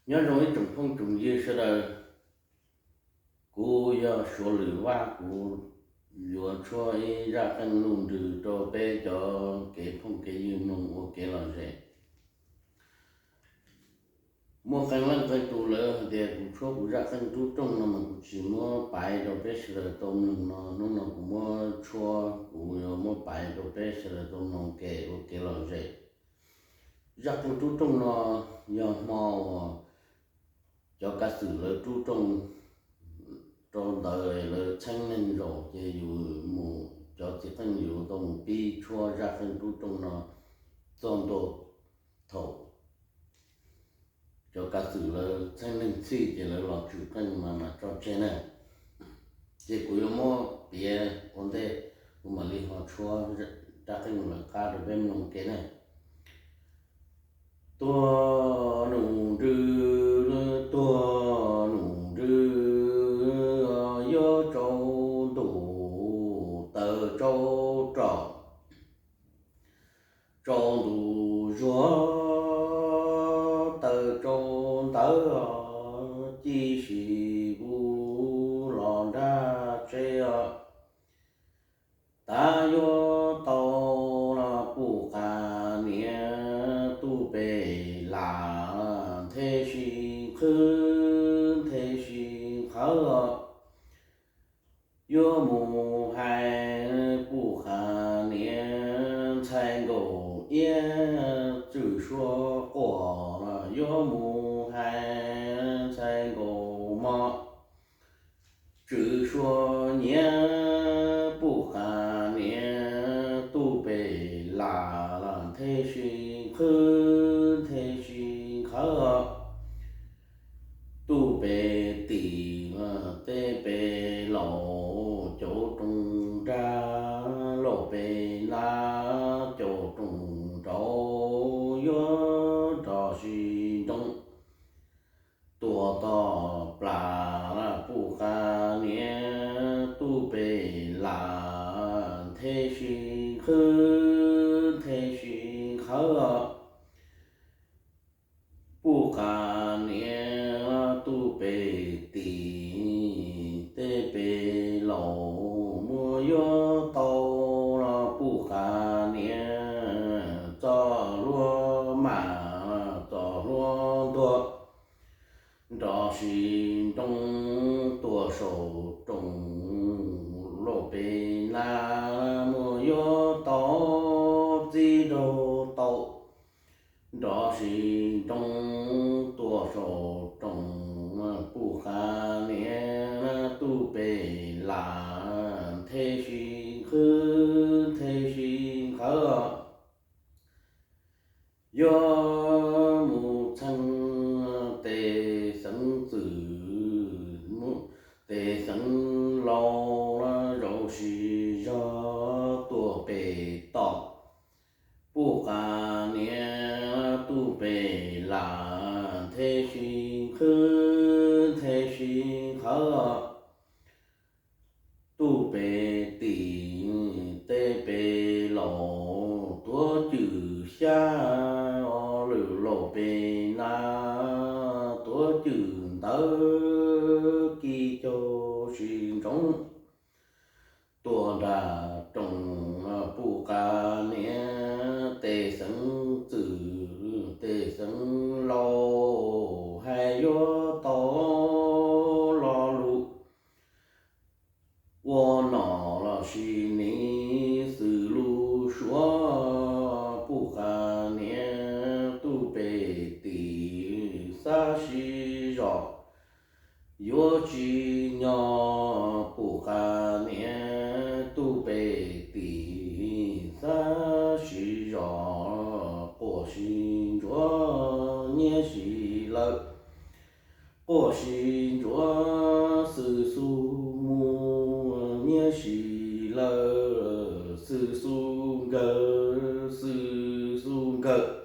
Nyob zoo ib tsoom phooj tsoom ywg sawv daws, kuv yog Suav Lwm Vaj, kuv yuav tshuab ib zaj qeej lus nrws rau peb cov kev phooj kev ywg mloog ua kev lom zem. Muaj qee leej qee tus lawv hais tias kuv tshuab kuv zaj qeej rub rooj no mas kuv tsis muab paiv rau peb sawv daws tau mloog no, hnub no kuv muab tshuab kuv yuav muab paiv rau peb sawv daws tau mloog kev ua kev lom zem. Zaj qeej rub rooj no yog hmo uas cov kav xwm lawv rub rooj rau ntawd lawv txheeb neeg zaum ces yus mus, cov txiv qeej yus tau mus pib tshuab zaj qeej rub rooj no txog ntua thaum cov kav xwm lawv txheeb neeg txhij ces lawv los tswm qeej mas mam tso tseg na. Ces kuv yuav muab piav ua ntej, kuv mam li ho tshuab zaj qeej lawv qab rau peb mloog kev na. Tuag num nrws, tuag num nrws, yuav tsau ntuj taws tsau roj, tsau ntuj zuag taws tsau ntawv, ci si vus los nrag tsev os. Tav yuav tau los puj qas niam, tuj pem lam nthe si qhwv nthe si qhawv os. Yuav mus hais puj qas niam, ntxhais nkaus iab tswm suab quaj los yuav mus hais ntxhais nkaus mos. Tswv suab nyiav puj qas niam, tuj pem lam los nthe si qhwv nthe si qhawv. Tuj pem tim los tej pem laus, cauv rooj nrag lauj pem nab, cauv rooj nraud yuav rov si nroo. Tuaj tog plas puj qas niam, tuj pem lam nthe si qhwv nthe si qhawv. Puj qas niam, tuj pem tim tej pem laus, muaj yuav tau los puj qas niam, txoj hlua mam txoj hlua ntuag, nrov si nroo tuaj saum rooj lauj pem nab, muaj yuav tau txib nraug tau. Nrov si nroo tuaj saum rooj puj qas niam, tuj pem lam nthe si qhwv nthe si qhawv. Yuav mus txheeb tej xeev txwm, tej xeev laus, zauv si zog tuaj pem tom. Puj qas niam, tuj pem lam nthe si qhwv nthe si qhawv. Tuj pem tim tej pem laus, tuav cwm xyab os, lwm lauj pem nab, tuav cwm ntawv kis caug si ntsoov. Tuaj nram rooj puj qas niam, tej xeev txwm tej xeev laus, hais yuav tau lo lus ua nom los sis niv xws lus suav. Puj qas niam, tuj pem tim xab si zos, yuav tsis nyog. Puj qas niam, tuj pem tim xab si zos, quaj si ntsuav nyiav si lawm. Quaj si ntsuav xwm xu mus, nyiav si lawm xwm xu nkawg, xwm xu nkawg.